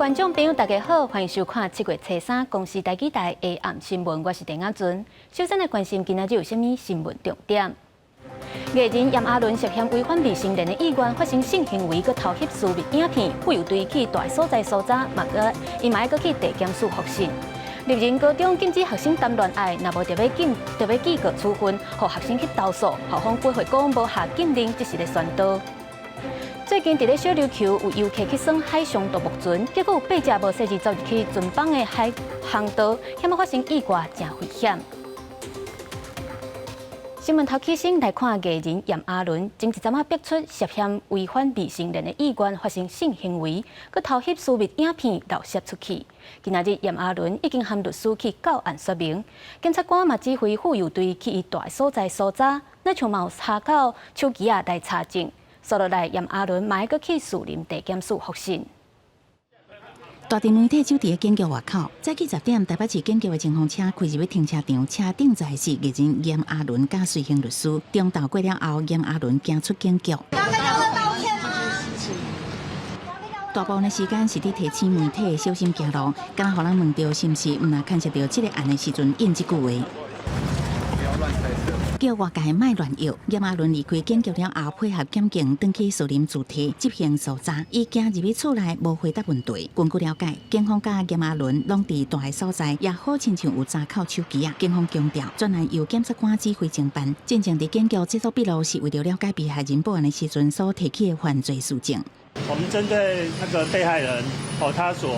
觀眾朋友，大家好，歡迎收看7月初三公視台語台下暗新聞，我是鄭亞尊。首先來關心今仔日有啥物新聞重點。藝人炎亞綸涉嫌違反未成年的意願發生性行為，閣偷翕私密影片，婦幼隊去蹛所在搜查，嘛閣伊嘛愛閣去地檢署複訊。立仁高中禁止學生談戀愛，若無著欲禁，著欲記過處分，予學生去投訴，校方回覆講無下禁令，只是咧宣導。最近佇咧小琉球有遊客去耍海上獨木船，結果有八隻無細膩走入去船枋的海航道，險仔發生意外，誠危險。新聞頭起先來看藝人炎亞綸，前一陣仔爆出涉嫌違反未成年的意願發生性行為，閣偷翕私密影片漏洩出去。今仔日炎亞綸已經和律師去到案說明，檢察官嘛指揮婦幼隊去伊蹛所在搜查，若像嘛有查到手機仔來查證。紲落來，炎亞綸嘛愛閣去士林地檢署複訊。大陣媒體守佇警局外口，早起10點，台北市警局的警方車開入去停車場，車頂載的是藝人炎亞綸佮隨行律師。中晝過了後，炎亞綸行出警局。大部分的時間是佇提醒媒體小心行路，敢若予人問著是毋是毋若牽涉著這個案的時陣應這句話。叫外界莫亂臆。炎亞綸離開警局了後，配合檢警轉去士林住宅執行搜查。伊行入去厝內無回答問題。根據了解，警方佮炎亞綸攏佇蹛的所在，也好親像有查扣手機仔。警方強調，專案由檢察官指揮偵辦，進前佇警局製作筆錄是為著了解被害人報案的時陣所提起的犯罪事證。我們針對那個被害人哦，他所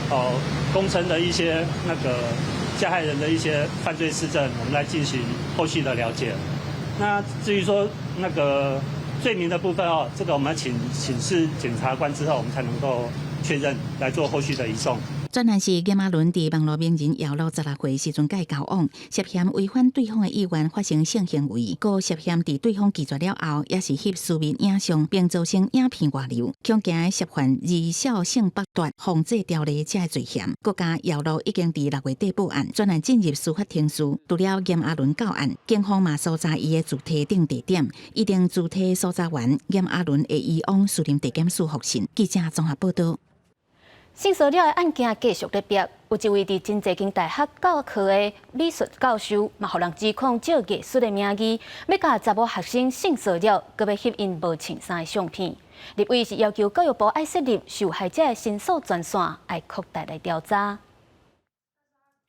哦供稱的一些那個加害人的一些犯罪事證，我們來進行後續的了解。那至於說那個罪名的部分哦，這個我們要請請示檢察官之後，我們才能夠確認來做後續的移送。專案是炎亞綸佇網路名人姚樂16歲時陣佮伊交往，涉嫌違反對方的意願發生性行為，閣涉嫌佇對方拒絕了後，也是翕私密影像，並造成影片外流，恐驚涉犯兒少性剝奪防制條例這个罪嫌。閣加姚樂已經佇6月底報案，專案進入司法程序。除了炎亞綸到案，警方嘛搜查伊的住宅等地點，預定住宅搜查完，炎亞綸會移往士林地檢署複訊。記者綜合報道。性騷擾的案件繼續咧爆，有一位佇真濟間大學教課的美術教授，嘛予人指控借藝術的名義，欲共查某學生性騷擾，閣欲翕𪜶無穿衫的相片。立委是要求教育部愛設立受害者的申訴專線，愛擴大來調查。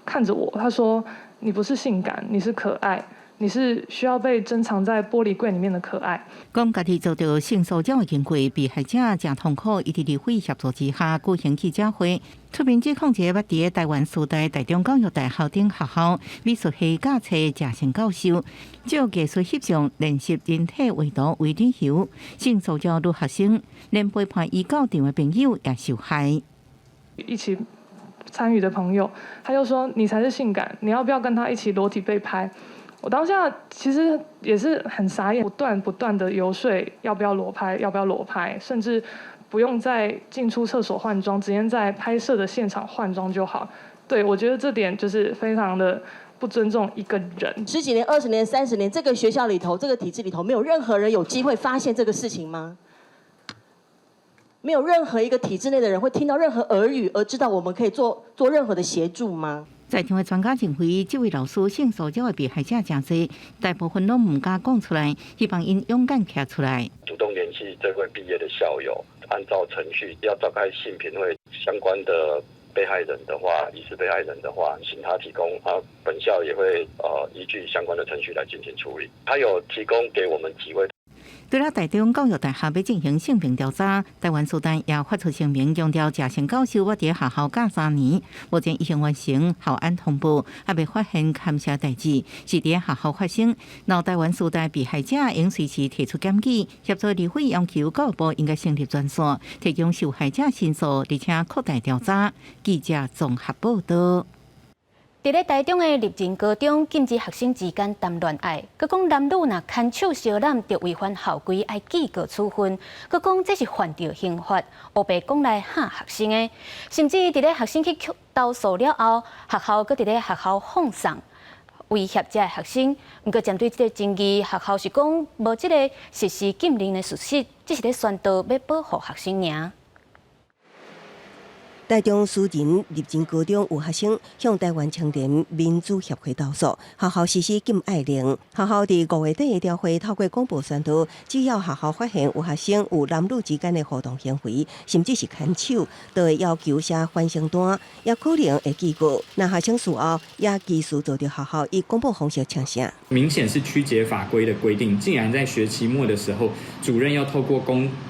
看着我，他說：“你不是性感，你是可愛。你是需要被珍藏在玻璃櫃裡面的可愛。” 講家己遭著性騷擾的經過，被害者誠痛苦，伊佇立委協助之下舉行記者會，出面指控一個捌佇台灣師大、台中教育大學等學校美術系教冊謝姓教授，借藝術翕相練習人體畫圖為理由，性騷擾女學生，連陪伴伊到場的朋友也受害。一起參與的朋友，他就說：“你才是性感，你要不要跟他一起裸體被拍？”我當下其實也是很傻眼，不斷不斷的遊說要不要裸拍，要不要裸拍，甚至不用在進出廁所換裝，直接在拍攝的現場換裝就好。對，我覺得這點就是非常的不尊重一個人。十幾年、20年、30年，這個學校裡頭、這個體制裡頭，沒有任何人有機會發現這個事情嗎？沒有任何一個體制內的人會聽到任何耳語而知道我們可以做任何的協助嗎？在場的專家認為，這位老師性騷擾的被害者誠濟，大部分攏毋敢講出來，希望𪜶勇敢徛出來。主動聯繫這位畢業的校友，按照程序要召開性平會，相關的被害人的話，疑似被害人的話，請他提供啊，本校也會依據相關的程序來進行處理。他有提供給我們幾位。除了台中教育大學欲進行性平調查，台灣師大也發出聲明，強調謝姓教授捌佇學校教3年，目前已經完成校安通報，猶未發現勘涉代誌，是佇學校發生。若台灣師大被害者應隨時提出檢舉，協助立委要求教育部應該成立專線，提供受害者申訴，而且擴大調查。記者綜合報道。佇咧台中的立仁高中禁止學生之間談戀愛，閣講男女若牽手相攬，就違反校規，愛記過處分。閣講這是犯著刑法，烏白講來嚇學生的。甚至佇咧學生去投訴了後，學校閣佇咧學校放送威脅這个學生。毋過針對這个爭議，學校是講無這個實施禁令的事實，只是咧宣導欲保護學生爾。台中私人立仁高中有學生向台灣青年民主協會投訴，學校實施禁愛令。學校佇5月底的朝會透過廣播宣導，只要學校發現有學生有男女之間的互動行為，甚至是牽手，就會要求寫反省單，也可能會記過。若學生事後也繼續遭著學校以廣播方式請聲。明顯是曲解法規的規定，竟然在學期末的時候，主任要透過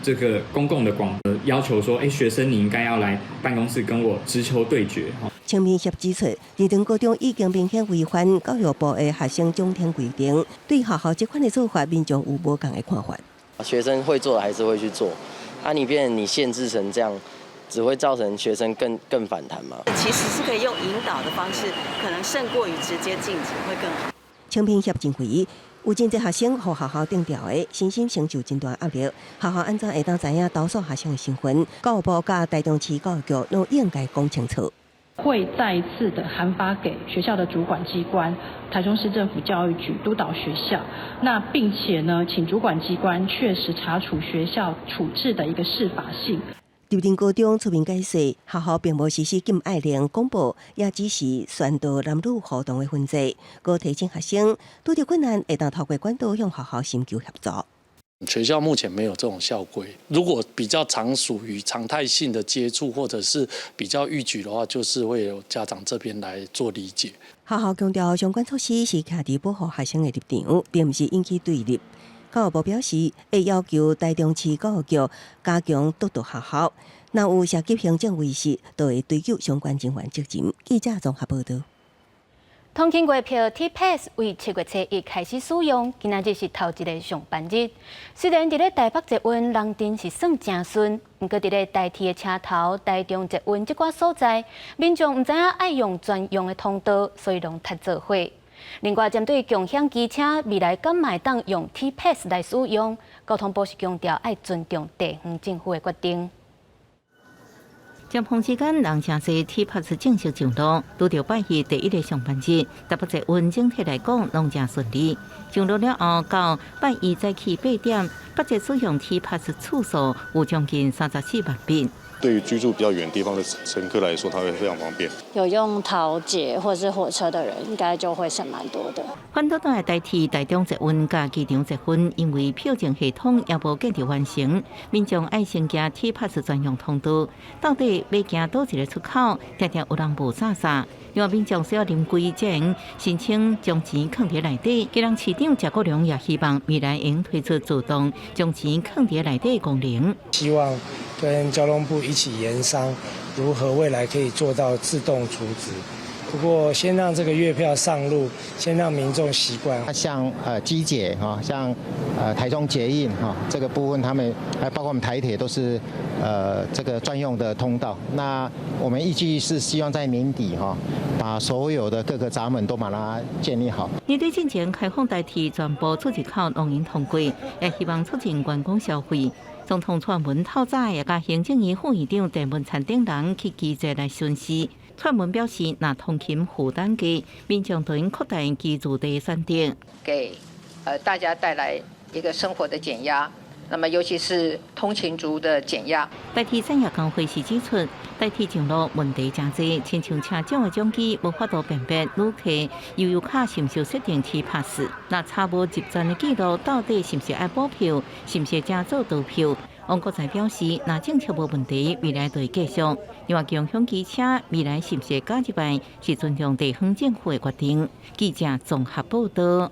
這個公共的廣播要求說，欸，學生你應該要來辦公室跟我直球對決。青民協指出，立仁高中已經明顯違反教育部的學生獎懲規定，對學校這款的做法，民眾有無仝的看法。學生會做的還是會去做，啊，你變你限制成這樣，只會造成學生更反彈嘛。其實是可以用引導的方式，可能勝過於直接禁止會更好。青民協認為，有真濟學生予學校定調的，身心承受真大壓力。學校按怎會當知影投訴學生的身份？教育部佮台中市教育局攏應該講清楚。會再一次的函發給學校的主管機關，台中市政府教育局督導學校，那並且呢，請主管機關確實查處學校處置的一個適法性。立仁高中出面解釋，學校並無實施禁愛令廣播，也只是宣導男女互動的分際。閣提醒學生，拄著困難會當透過管道向學校尋求協助。學校目前沒有這種校規，如果比較常屬於常態性的接觸，或者是比較逾矩的話，就是會有家長這邊來做理解。學校強調，相關措施是徛佇保護學生的立場，並毋是引起對立。教育部表示，會要求台中市教育局加強督導學校，若有涉及行政違失，就會追究相關人員責任。記者綜合報導。通勤月票 T-Pass 為7月初一開始使用，今仔日是頭一个上班日。雖然佇咧台北捷運人陣是算誠順，毋過佇咧台鐵的車頭、台中捷運這寡所在，民眾毋知影愛用專用的通道，所以攏塞做伙。另外，針對共享機車未來敢會當用 T-Pass 來使用，交通部是強調愛尊重地方政府的決定。尖峰時間人誠濟 T-Pass 正式上路，拄著拜一第一个上班日，台北捷運整體來講攏誠順利。上路了後，到拜一早起8點，北捷使用 T-Pass 次數有將近34萬遍。對於居住比較遠地方的乘客來說，它會非常方便。有用桃捷或是火車的人，應該就會省蠻多的。反倒來代替台中捷運佮機場捷運，因為票證系統猶無建立完成，民眾愛先行 T-Pass 專用通道，到底欲行佗一个出口，定定有人霧煞煞。另外，民眾需要臨櫃前申請將錢囥佇內底。基隆市長謝國樑也希望未來會推出自動將錢囥佇內底的功能。希望跟交通部一起研商，如何未來可以做到自動儲值。不過，先讓這個月票上路，先讓民眾習慣。像機捷哈，像台中捷運哈，這個部分他們還包括我們台鐵都是這個專用的通道。那我們預計是希望在年底哈，把所有的各個閘門都把它建立好。年底進前開放台鐵全部出入口攏用通過，也希望促進觀光消費。總統蔡英文透早也佮行政院副院長鄭文燦等人去機捷來巡視。蔡英文表示，若通勤負擔低，民眾就應擴大居住地選擇，給大家帶來一個生活的減壓。那麼尤其是通勤族的減壓。台鐵產業工會時指出，台鐵上路問題誠濟，親像車長的掌機無法度辨別旅客悠遊卡是毋是設定 T-Pass，若查無入站的記錄，到底是毋是愛補票，是毋是加做多票？王國材表示，若政策無問題，未來就會繼續。另外，共享機車未來是毋是會加入來，是尊重地方政府的決定。記者綜合報導。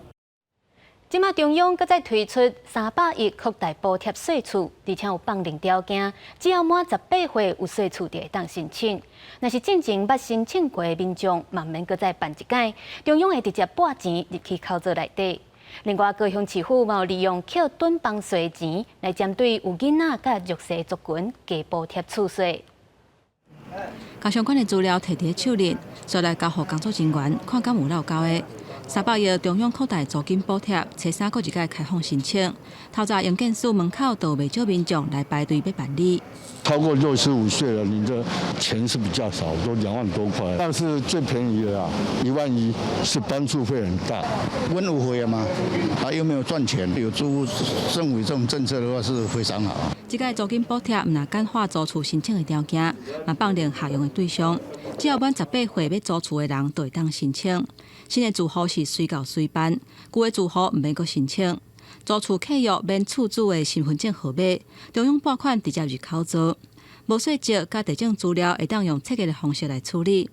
這馬中央閣再推出300億擴大補貼稅厝，而且有放寬條件，只要滿18歲有稅厝就會當申請。若是進前捌申請過的民眾，嘛毋免閣再辦一擺，中央會直接撥錢入去口座內底。另外，高雄市府嘛有利用扣囤房稅錢來針對有囡仔佮弱勢族群加補貼厝稅。共相關的資料提佇手裡，煞來交予工作人員看敢有落勾的。300億中央擴大租金補貼，初三閣一擺開放申請。透早營建署門口就有袂少民眾來排隊欲辦理。超過65歲了，你的錢是比較少，都2萬多塊，但是最便宜的啊，1萬1，是幫助會很大。阮有會嘛？啊，又沒有賺錢，有租政府這種政策的話是非常好。這個租金補貼毋但簡化租厝申請的條件，嘛放寬合用的對象，只要滿18歲欲租厝的人，就會當申請。新的住戶是隨到隨辦，舊的住戶毋免閣申請。租厝契約免厝主的身份證號碼，中央撥款直接入口做，無稅籍佮地政資料會當用冊結的方式來處理。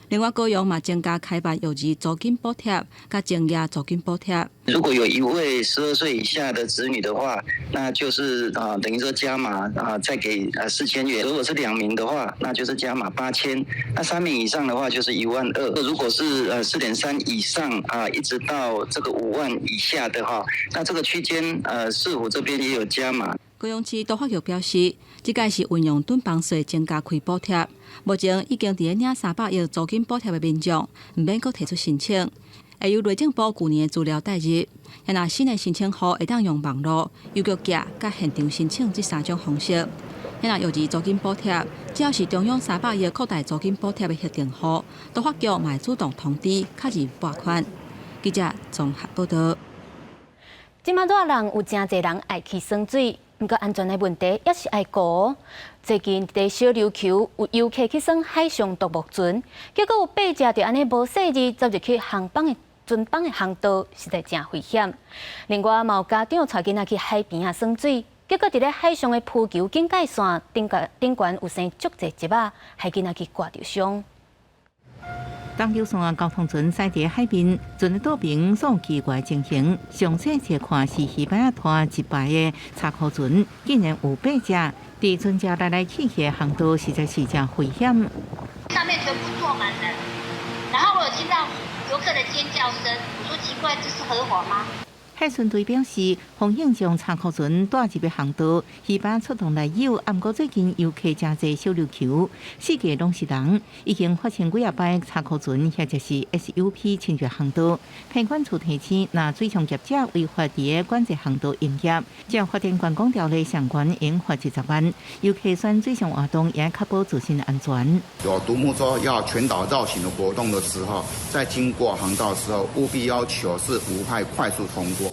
另外，高雄嘛增加開辦幼兒租金補貼、佮增加租金補貼。如果有一位12歲以下的子女的話，那就是啊，等於說加碼啊，再給啊4000元。如果是兩名的話，那就是加碼8000。那三名以上的話，就是1萬2。如果是4.3以上啊，一直到這個5萬以下的話，那這個區間市府這邊也有加碼。高雄市都發局表示，這擺是運用囤房稅增加開補貼，目前已經佇咧領300億租金補貼的民眾，毋免閣提出申請，會由內政部舊年的資料帶入。若新的申請戶會當用網路、郵局寄佮現場申請這三種方式。若幼兒租金補貼，只要是中央三百億擴大租金補貼的核定戶，都發局嘛會主動通知確認撥款。記者綜合報道。這馬熱人有誠濟人愛去耍水，毋過安全的問題也是愛顧。最近佇小琉球有遊客去耍海上獨木船，結果有八隻就按呢無細膩走入去航班的船房的航道，實在誠危險。另外，嘛有家長帶囡仔去海邊仔耍水，結果佇咧海上的浮球警戒線頂懸頂懸有生足濟石仔，害囡仔去割著傷。東琉線交通船駛佇海邊，船的倒邊所奇怪情形，上細細看是魚擺仔拖一排的柴箍船，竟然有八隻佇船隻來來去去的航道，實在是誠危險。上面全部坐滿人，然後我有聽到遊客的尖叫聲，我說奇怪，這是合法嗎？海巡隊表示，防警將柴箍船帶入去航道，魚耙出動來誘。毋過最近遊客誠濟小琉球，四界攏是人，已經發生幾仔擺柴箍船或者是 SUP 侵入航道。品管處提醒，若水上業者違法佇管制航道營業，照發展觀光條例相關應罰20萬。遊客選水上活動也確保自身安全。有獨木舟要全島繞行的活動的時候，在經過航道的時候，務必要求是無害快速通過。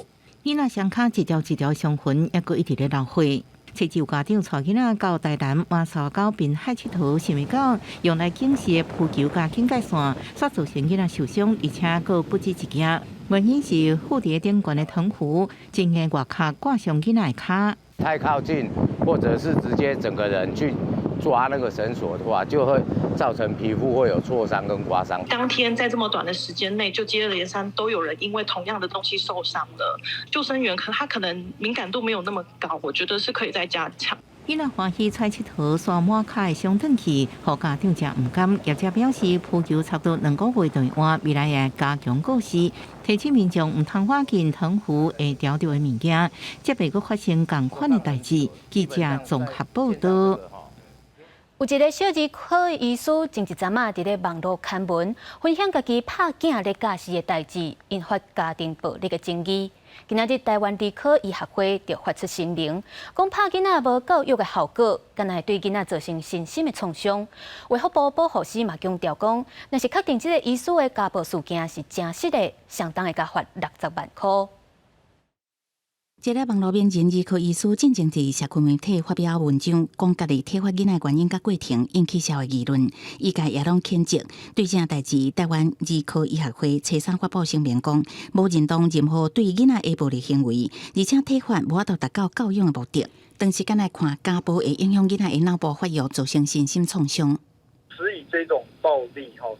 囡仔雙跤一條一條傷痕，猶閣一直咧流血。妻子有家長帶囡仔到台南馬紹溝濱海𨑨迌，想袂到用來警示的浮球佮警戒線，煞造成囡仔受傷，而且閣不止一件。原因是附佇頂懸的藤壺，真硬外殼割傷囡仔的跤。太靠近，或者是直接整個人去抓那個繩索的話，就會造成皮膚會有挫傷跟刮傷。當天在這麼短的時間內，就接二連三都有人因為同樣的東西受傷了。救生員可他可能敏感度沒有那麼高，我覺得是可以再加強。囡仔歡喜揣𨑨迌，煞滿跤會傷轉去，予家長誠毋甘。業者表示，浮球差不多2個月就會換，未來會加強告示，提醒民眾毋通倚近藤壺會牢著的物件，才袂閣發生仝款的代誌。記者綜合報道。有一個小兒科醫師，前一陣仔佇咧網路刊文，分享家己拍囝咧教時的代誌，引發家庭暴力的爭議。今仔日台灣兒科醫學會就發出聲明，講拍囡仔無教育的效果，敢若會對囡仔造成身心的創傷。衛福部保護司嘛強調講，若是確定這個醫師的家暴事件是真實的，相當會共罰60萬塊。這個網路名人兒科醫師進前佇社群媒體發表文章，講家己體罰囡仔原因佮過程，引起社會議論，醫界也攏譴責。對這件代誌，台灣兒科醫學會初三發布聲明講，無認同任何對囡仔的暴力行為，而且體罰無法度達到教養的目的。長時間來看，家暴會影響囡仔的腦部發育，造成身心創傷。施以這種暴力，吼，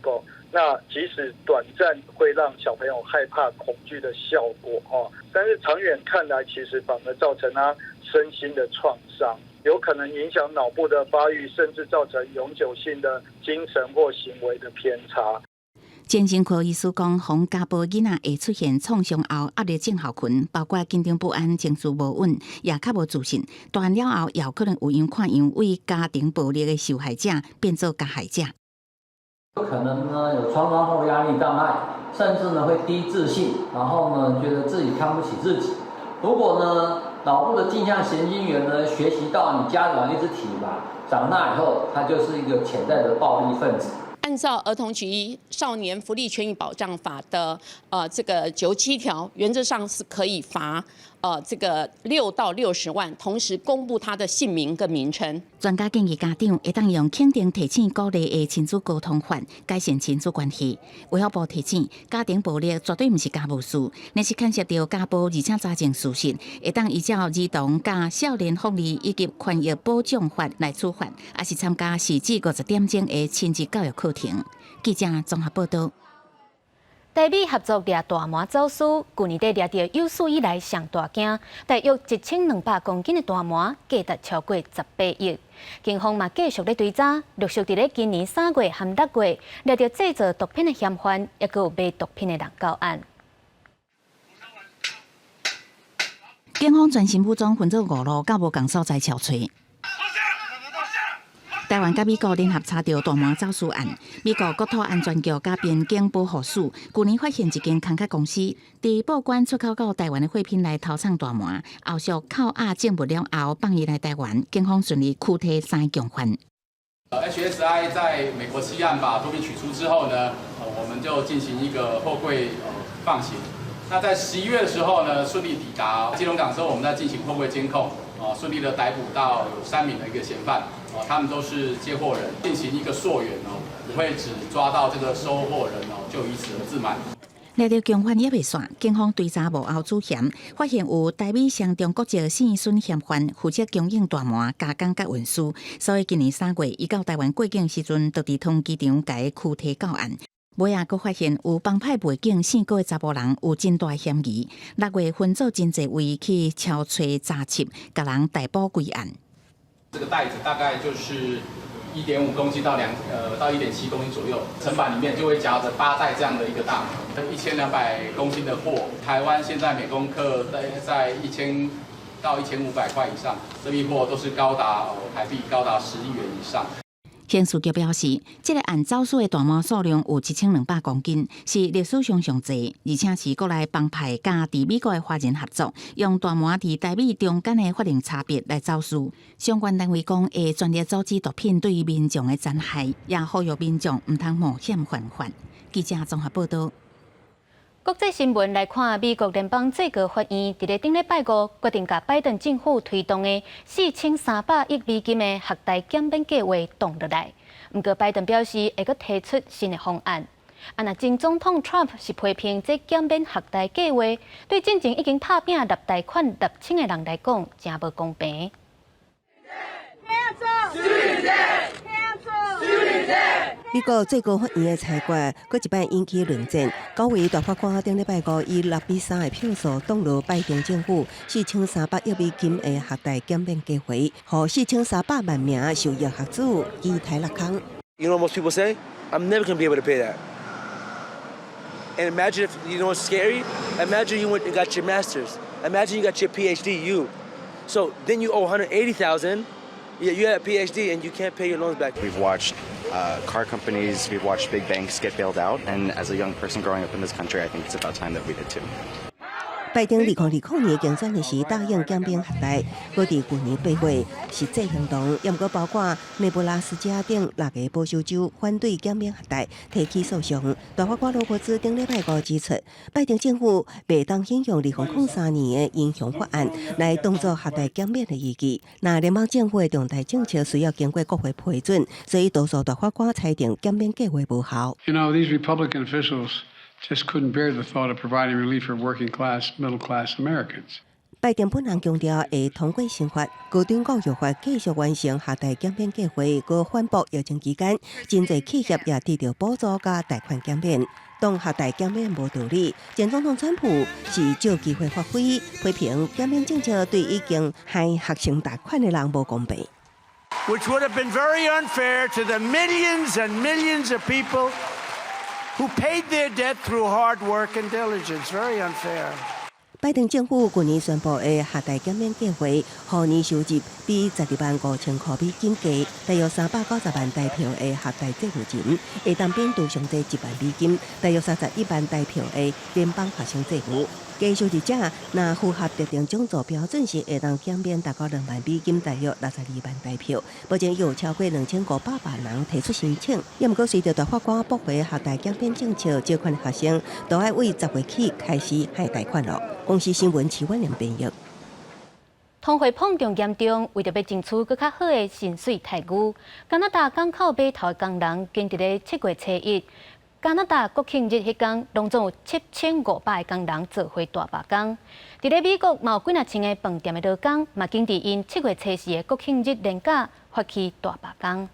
那即使短暫會讓小朋友害怕、恐懼的效果，哦，但是長遠看來，其實反而造成他身心的創傷，有可能影響腦部的發育，甚至造成永久性的精神或行為的偏差。精神科醫師講，防家暴囡仔會出現創傷後壓力症候群，包括緊張不安、情緒無穩，也較無自信。大漢了後，也有可能有樣看樣，為家庭暴力的受害者變做加害者。有可能呢有創傷後壓力障礙。甚至呢會低自信，然後呢覺得自己看不起自己。如果呢腦部的鏡像神經元呢學習到你家長一直體罰，長大以後他就是一個潛在的暴力分子。按照《兒童及少年福利權益保障法》的這個97條，原則上是可以罰這個6到60萬，同時公布他的姓名跟名稱。專家建議家長會當用肯定、提醒、鼓勵的親子溝通法，改善親子關係。衛福部提醒，家庭暴力絕對毋是家務事，若是牽涉著家暴，而且查證屬實，會當依照《兒童佮少年福利以及權益保障法》來處罰，抑是參加10至50點鐘的親子教育課程。記者綜合報道。台美合作掠大麻走私，舊年底掠著有史以來上大件，大約1200公斤的大麻，價值超過18億。警方嘛繼續咧追查，陸續佇咧今年3月和6月掠著製造毒品的嫌犯，抑閣有賣毒品的人到案。警方全新武裝分做五路，到無仝所在搜查。台灣佮美國聯合查著大麻走私案，美國國土安全局佮邊境保護署舊年發現一間空殼公司，佇報關出口到台灣的貨品來偷藏大麻，後續扣押證物了後放伊來台灣，警方順利拘提三個共犯。 HSI 在美國西岸把毒品取出之後呢，我們就進行一個貨櫃放行。那在11月的時候呢，順利抵達基隆港之後，我們再進行貨櫃監控，順利的逮捕到有三名的一個嫌犯。哦，他們都是接貨人，進行一個溯源哦，不會只抓到這個收貨人哦，就以此而自滿。掠著共犯猶未煞，警方追查幕後主嫌，發現有台美雙重國籍姓孫嫌犯負責供應大麻加工佮運輸，所以今年3月，伊到台灣過境時陣，就佇桃園機場共伊拘提到案。尾仔閣發現有幫派背景姓郭的查埔人有真大嫌疑，6月分組真濟位去搜查查緝，共人逮捕歸案。這個袋子大概就是1.5公斤到1.7公斤左右，層板裡面就會夾着8袋這樣的一個大麻，1200公斤的貨。台灣現在每公克在1000到1500塊以上，這批貨都是高達台幣高達10億元以上。刑事局表示，這個案走私的大麻數量有1200公斤，是歷史上上濟，而且是國內幫派佮佇美國的華人合作，用大麻佇台美中間的法令差別來走私。相關單位講，會全力阻止毒品對民眾的殘害，也呼籲民眾毋通冒險犯法。記者綜合報道。國際新聞來看，美國聯邦最高法院佇咧頂禮拜五決定，共拜登政府推動的4300億美金的學貸減免計劃擋落來。毋過拜登表示會閣提出新的方案。啊，若前總統 Trump 是批評這減免學貸計劃對進前已經拍拚納貸款納清的人來講，誠無公平。 Student debt! Student debt! 美國最高法院的裁決，閣一擺引起論戰。九位大法官頂禮拜五以6比3的票數，擋落拜登政府4300億美金的學貸減免計劃，予4300萬名受益學子期待落空。 You know what most people say? I'm never gonna be able to pay that. And imagine if, you know what's scary? Imagine you went and got your master's. Imagine you got your PhD, you. So then you owe 180,000. Yeah, you have a PhD and you can't pay your loans back. We've watched car companies, we've watched big banks get bailed out, and as a young person growing up in this country, I think it's about time that we did too. 拜登2020年競選的時答應減免學貸，閣佇舊年8月實際行動，猶毋過包括內布拉斯加等六个保守州反對減免學貸，提起訴訟。大法官羅伯茲頂禮拜五指出，拜登政府袂當引用2003年的英雄法案來當作學貸減免的依據。若聯邦政府的重大政策需要經過國會批准，所以多數大法官裁定減免計劃無效。 These Republican officials just couldn't bear the thought of providing relief for working class, middle class Americans. 拜登本人強調會通過新法，高等教育法繼續完成學貸減免計劃，閣反駁疫情期間，真濟企業也得著補助佮貸款減免。擋學貸減免無道理，前總統川普是藉機會發揮，批評減免政策對已經還學生貸款的人無公平。 Which would have been very unfair to the millions and millions of people who paid their debt through hard work and diligence. Very unfair. 拜登政府去年宣布的學貸減免計劃，予年收入比十二萬五千箍美金低，大約390萬台票的學貸債務人，會當免除上濟1萬美金，大約31萬台票的聯邦學生債務。低收入者若符合特定獎助標準時，會當減免達到2萬美金，大約62萬台票。目前有超過2500萬人提出申請，也毋過隨著大法官駁回學貸減免政策，這款學生都愛為10月起開始還貸款囉。公視新聞徐婉玲編譯。通貨膨脹嚴重，為著欲爭取閣較好的薪水待遇，加拿大港口碼頭工人堅佇咧7月初1，加拿大國慶日彼工，攏總有7500個工人做伙大罷工。佇咧美國，嘛有幾若千個飯店的勞工，嘛緊佇𪜶7月初4的國慶日連假發起大罷工。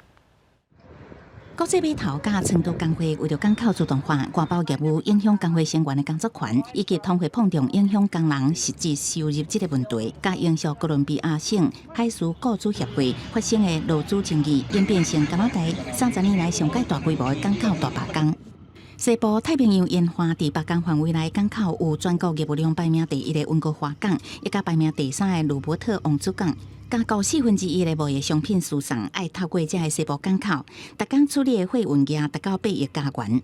國際碼頭佮倉儲工會為著港口自動化、外包業務影響工會成員的工作權，以及通貨膨脹影響工人實際收入這個問題，佮英屬哥倫比亞省海事僱主協會發生的勞資爭議，演變成加拿大30年來上蓋大規模的港口大罷工。西部太平洋沿岸佇罷工範圍內港口有全國業務量排名第一的溫哥華港，以及排名第三的魯伯特王子港。加國1/4的貿易商品輸送愛透過這个西部港口，逐工處理的貨運額達到8億加元。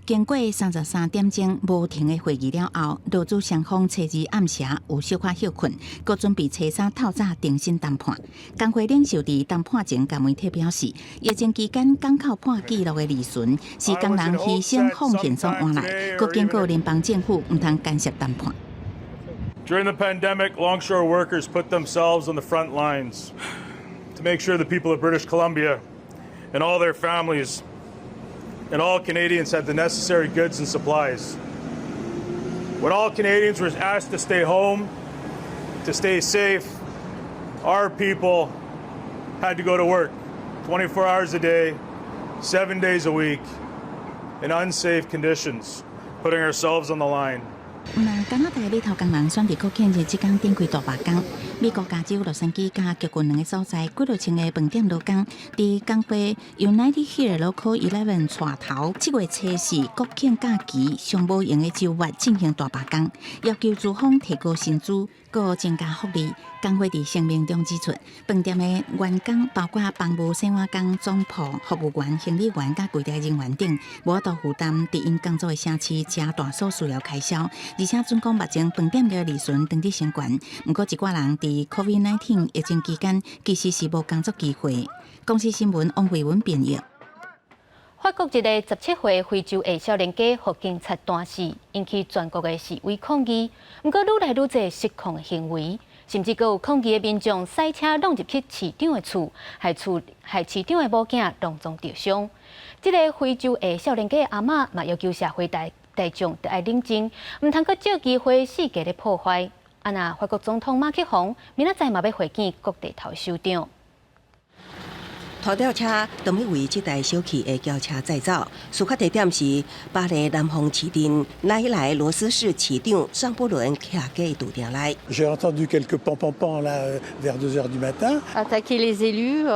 經過33點鐘無停的會議了後，勞資雙方初二暗時有小可歇睏，閣準備初三透早重新談判。工會領袖佇談判前共媒體表示，疫情期間港口破紀錄的利潤是工人犧牲奉獻所換來，閣警告聯邦政府毋通干涉談判。 During the pandemic, longshore workers put themselves on the front lines to make sure the people of British Columbia and all their families and all Canadians had the necessary goods and supplies. When all Canadians were asked to stay home, to stay safe, our people had to go to work 24 hours a day, 7 days a week, in unsafe conditions, putting ourselves on the line. 那加拿大碼頭工人選佇國慶日這工展開大罷工。美國加州洛杉磯佮橘郡兩个所在，幾落千个飯店勞工，佇工會 United Here Local 11帶頭，7月初4國慶假期上無閒的週末進行大罷工，要求資方提高薪資，閣增加福利。工會佇聲明中指出，飯店的員工包括房務、洗碗工、總鋪、服務員、行李員佮櫃台人員等，無法度負擔佇𪜶工作的城市誠大所需要開銷，而且準講目前飯店的利潤當佇升懸。毋過一寡人佇 COVID-19 疫情期間其實是無工作機會。公視新聞王慧文編譯。法國一個17歲非洲裔少年家予警察彈死，引起全國的示威抗議。毋過愈來愈濟失控的行為，甚至閣有抗議的民眾駛車挵入去市長的厝，害市長的某囝攏總著傷。這个非洲裔少年家的阿嬤嘛要求社會大眾著愛冷靜，毋通閣借機會四界咧破壞。啊，若法國總統馬克宏明仔載嘛欲會見國地頭首長。拖吊車當欲為這台小氣的轎車載走，事發地點是巴黎南方市鎮奈萊羅斯市市長尚布倫徛家住宅內。 J'ai entendu quelques pan pan pan là vers 2 heures du matin. Attaquer les élus,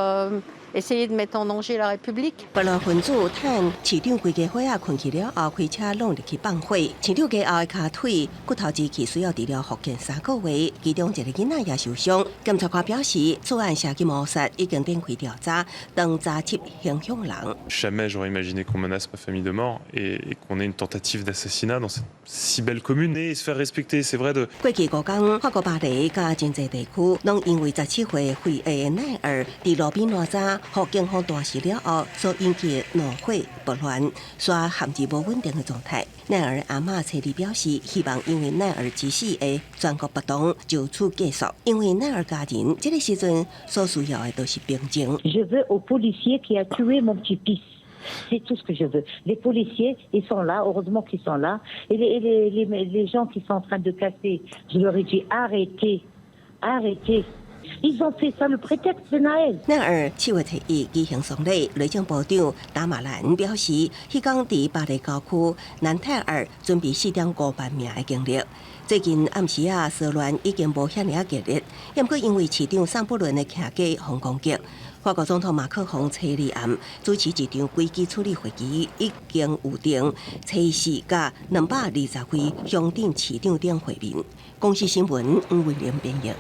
essayer de mettre en danger la République. 暴力分子趁市長規家伙仔睏去了後，開車挵入去放火。市長家後的跤腿骨頭支去需要治療復健3個月，其中一个囡仔也受傷。檢察官表示，此案涉及謀殺，已經展開調查，當查緝行兇人。 Jamais j'aurais imaginé qu'on menace ma famille de mort et qu'on ait une tentative d'assassinat dans cette si belle commune et se faire respecter, c'est vrai de. 過去5工，法國巴黎佮真濟地區，攏因為17歲非裔的奈爾佇路邊爛渣，予警方彈死了後，所引起的怒火暴亂，煞陷入無穩定的狀態。奈爾阿嬤冊裡表示，希望因為奈爾之死的全國暴動就此結束，因為奈爾家人這个時陣所需要的都是平靜。 Je veux au policier qui a tué mon petit-fils. C'est tout ce que je veux. Les policiers, ils sont là, heureusement qu'ils sont là. Et les gens qui sont en train de casser, je leur ai dit arrêtez, arrêtez. Ils ont fait ça le prétexte de Nahel. 奈爾7月初1舉行喪禮，內政部長達馬蘭表示，彼工佇巴黎郊區南泰爾準備4.5萬名的警力。最近暗時仔騷亂已經無遐爾仔激烈，毋過因為市長散布倫的徛家予攻擊，法國總統馬克宏初二暗主持一場危機處理會議，已經預定初四佮220位鄉鎮市長等會面。公視新聞黃慧玲編譯。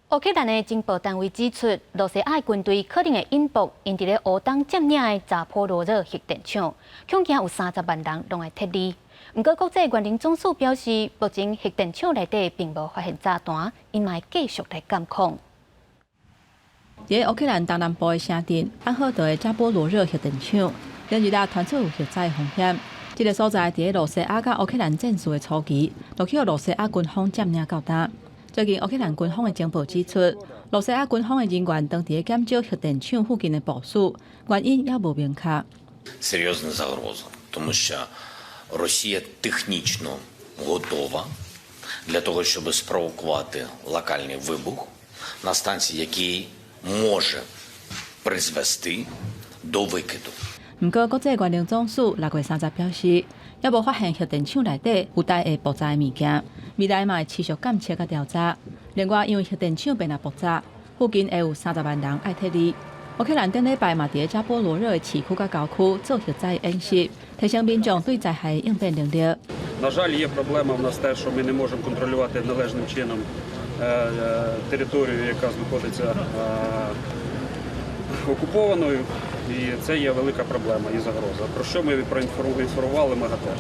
烏克蘭的情報單位指出，羅西亞的軍隊可能會引爆𪜶佇咧烏東佔領的扎波羅熱核電廠，恐驚有30萬人攏會撤離。毋過國際原能總署表示，目前核電廠內底並無發現炸彈，𪜶嘛會繼續來監控。佇烏克蘭東南部的城鎮安赫德的扎波羅熱核電廠，連日來傳出有核災風險。這个所在佇羅西亞佮烏克蘭戰事的初期，就予羅西亞軍方佔領到今。最近烏克蘭軍方的情報指出，羅西亞軍方的人員當佇咧檢查核電廠附近的部署，原因猶無明確。 Серйозна загроза, тому що Росія технічно готова для того, щоб спровокувати локальний вибух на станції, який може призвести до викиду. 毋過，國際原能總署6月30表示，猶無發現核電廠內底有帶會爆炸的物件，未來嘛會持續監測佮調查。另外，因為核電廠變來爆炸，附近會有30萬人愛撤離。烏克蘭頂禮拜嘛佇咧扎波羅熱的市區佮郊區做核災演習，提升民眾對災害的應變能力。 На жаль, є проблема в нас те, що ми не можемо контролювати належним чином територію, яка знаходиться окупованою, і це є велика проблема і загроза. Про що ми проінформували МАГАТЕ.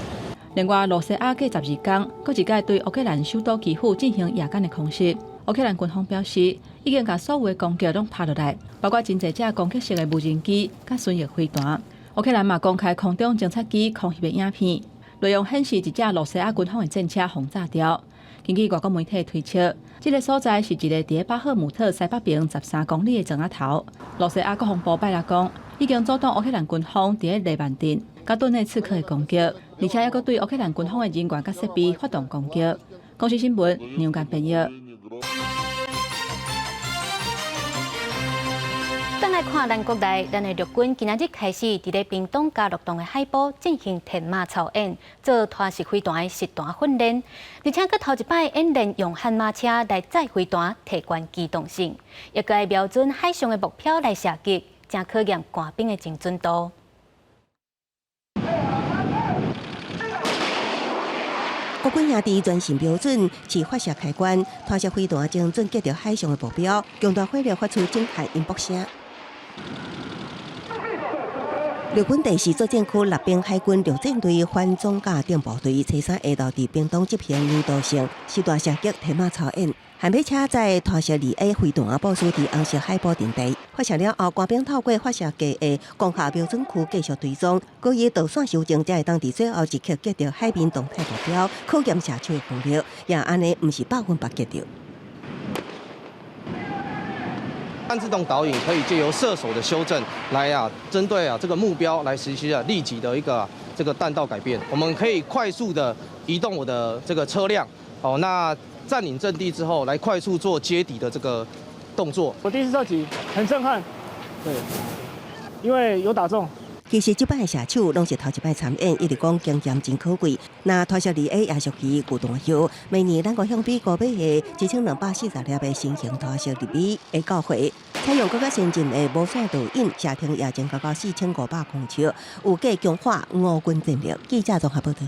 另外，羅西亞過12工，閣一擺對烏克蘭首都基輔進行夜間的空襲。烏克蘭軍方表示，已經共所有的攻擊攏拍落來，包括真濟隻攻擊性的無人機佮巡弋飛彈。烏克蘭嘛公開空中偵察機空翕的影片，內容顯示一隻羅西亞軍方的戰車予炸掉。根據外國媒體推測，這个所在是一个佇咧巴赫姆特西北邊13公里的庄仔頭。羅西亞國防部拜六講，已經阻擋烏克蘭軍方佇咧利曼鎮、佮頓涅茨克的攻擊，而且猶閣對烏克蘭軍方的人員佮設備發動攻擊。公視新聞梁間編譯。轉來看咱國內，咱的陸軍今仔日開始佇咧屏東嘉樂洞的海埔進行天馬操演，做拖式飛彈的實彈訓練，而且閣頭一擺演練用悍馬車來載飛彈，提懸機動性，也閣會瞄準海上的目標來射擊，誠考驗官兵的精準度。國軍兄弟全新標準是發射開關，拖式飛彈精準擊著海上的目標，強大火力發出震撼音爆聲。陸軍第四作戰區陸兵海軍陸戰隊反裝甲等部隊，初三下晝佇屏東執行誘導性實彈射擊天馬操演，悍馬車載拖式2A 飛彈部署佇紅色海埔陣地，發射了後，官兵透過發射架的光學瞄準區繼續追蹤，閣以導線修正，才會當佇最後一刻擊著海面動態目標，考驗射手的功力，也按呢毋是100%擊著。半自動導引可以借由射手的修正來針對這個目標來實施立即的一個這個彈道改變。我們可以快速的移動我的這個車輛，哦，那佔領陣地之後，來快速做接敵的這個動作。我第一次射擊，很震撼，對，因為有打中。其實這擺的射手攏是頭一擺參演，一直講經驗真可貴。那拖式2A 也屬於舊彈藥，明年咱國向美國買的1240粒的新型拖式2A會到貨，採用閣較先進的無線導引，射程也增加到4500公尺，有計強化五軍戰力。記者綜合報道。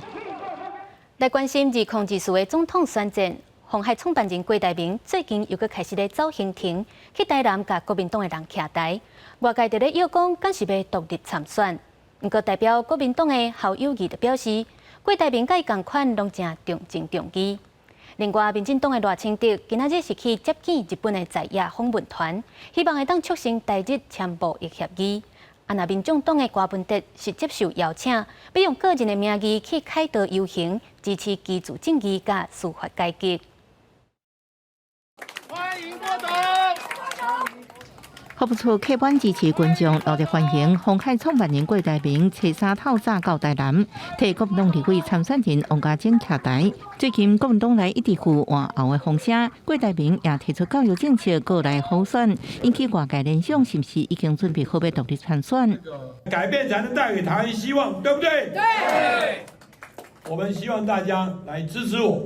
來關心2024的總統選戰，鴻海創辦人郭台銘最近又閣開始咧走行程，去台南共國民黨的人徛台。外界佇咧臆講，敢是欲獨立參選。毋過代表國民黨的侯友宜就表示，郭台銘佮伊仝款攏誠重情重義。另外，民進黨的賴清德今仔日是去接見日本的在野訪問團，希望會當促成台日簽貿易協議。啊，若民眾黨的柯文哲是接受邀請，欲用個人的名義去凱道遊行，支持居住正義佮司法改革。歡迎郭董。服務處客滿支持群眾，熱烈歡迎鴻海創辦人郭台銘初三透早到台南，替國民黨立委參選人王嘉貞徛台。最近國民黨內一直有換候的風聲，郭台銘也提出教育政策過來輔選，引起外界聯想，是毋是已經準備好欲獨立參選？改變才能帶給台灣希望，對不對？對。我們希望大家來支持我。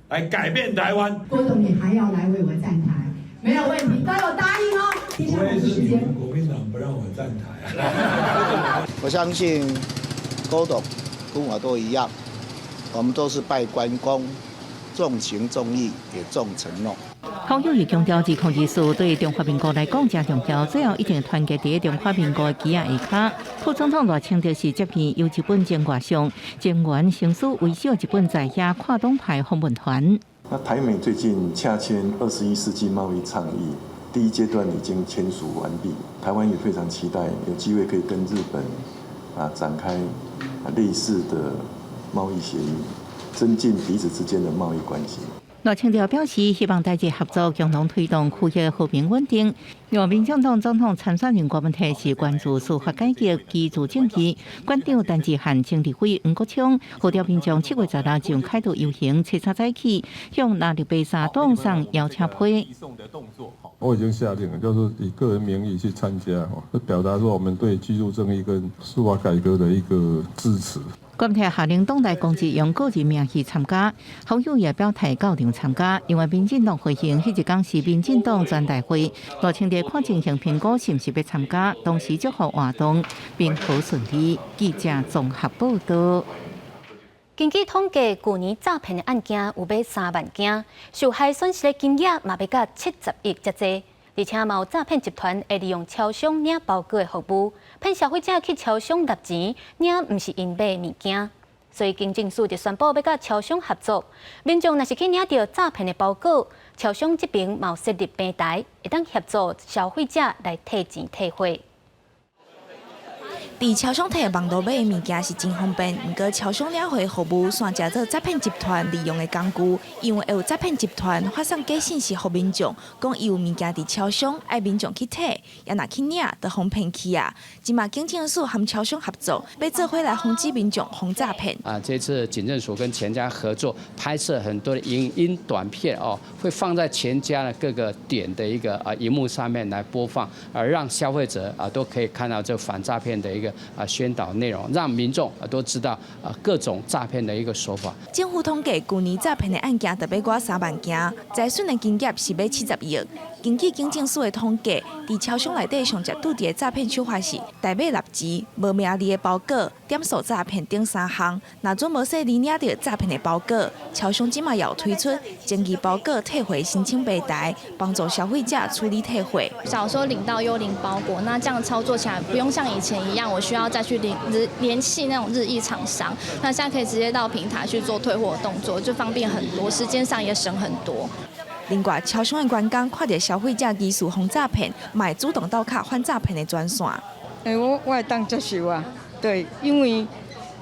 來改變台灣。郭董，你還要來為我站台？沒有問題，都有答應哦。除非是你們國民黨不讓我站台啊。我相信郭董跟我都一樣，我們都是拜關公，重情重義，也重承諾。侯友宜強調，2024對中華民國來講誠重要，最後一定團結佇中華民國的旗仔下跤。副總統賴清德是接見由日本前外相前原誠司為首日本在遐跨黨派訪問團。那台美最近洽簽21世紀貿易倡議，第一階段已經簽署完畢，台灣也非常期待有機會可以跟日本展開類似的貿易協議，增進彼此之間的貿易關係。賴清德表示，希望台日合作，共同推動區域和平穩定。另外，民進黨總統參選人郭文泰是關注司法改革、居住正義。館長陳志漢、前立委黃國昌號召民眾7月16上凱道遊行，初三早起向藍綠白三黨送邀請批。我已經下令了，就是以個人名義去參加，表達說我們對居住正義跟司法改革的一個支持。郭文泰下令黨內公職用個人名義參加，侯友宜表態到場參加。另外，民進黨回應，彼一工是民進黨全代會，賴清德看情形評估是毋是欲參加，同時祝福活動平和順利。記者綜合報道。根據統計，舊年詐騙的案件有欲3萬件，受害損失的金額嘛欲到70億遮濟。而且嘛有詐騙集團會利用超商領包裹的服務，騙消費者去超商納錢，領毋是𪜶買的物件。所以警政署就宣布欲佮超商合作，民眾若是去領著詐騙的包裹，超商這邊嘛有設立平台，會當協助消費者來退錢退貨。佇超商提網路買的物件是真方便，毋過超商領貨服務煞成做詐騙集團利用的工具，因為會有詐騙集團發送假信息予民眾，講伊有物件佇超商，愛民眾去提，也若去領，就予騙去啊！這馬警政署和超商合作，欲做伙來防止民眾予詐騙。啊，這次警政署跟全家合作拍攝很多的影音短片哦，會放在全家的各個點的一個螢幕上面來播放，而讓消費者啊都可以看到這反詐騙的一個宣導內容，讓民眾啊都知道各種詐騙的一個手法。政府統計，舊年詐騙的案件特別過3萬件，財損的金額是欲70億。根據警政署的統計，佇超商內底上捷拄著的詐騙手法是代買納錢、無名字的包裹、點數詐騙等三項。若準無細膩領著詐騙的包裹，超商這馬也有推出爭議包裹退回申請平台，幫助消費者處理退貨。假如說領到幽靈包裹，那這樣操作起來不用像以前一樣，我需要再去聯繫那種日裔廠商。那現在可以直接到平台去做退貨動作，就方便很多，時間上也省很多。另外，超商的員工看著消費者疑似予詐騙，嘛會主動鬥敲反詐騙的專線。欸，我會當接受啊，對，因為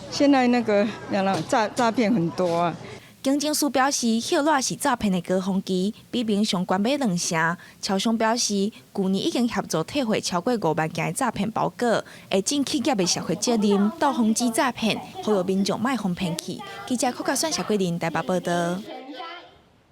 現在那個詐騙很多啊。警政署表示，歇熱是詐騙的高峰期，比平常懸買兩成。超商表示，舊年已經協助退貨超過5萬件的詐騙包裹，會盡企業的社會責任，鬥防止詐騙，呼籲民眾莫予騙去。記者柯家選、謝桂林台北報道。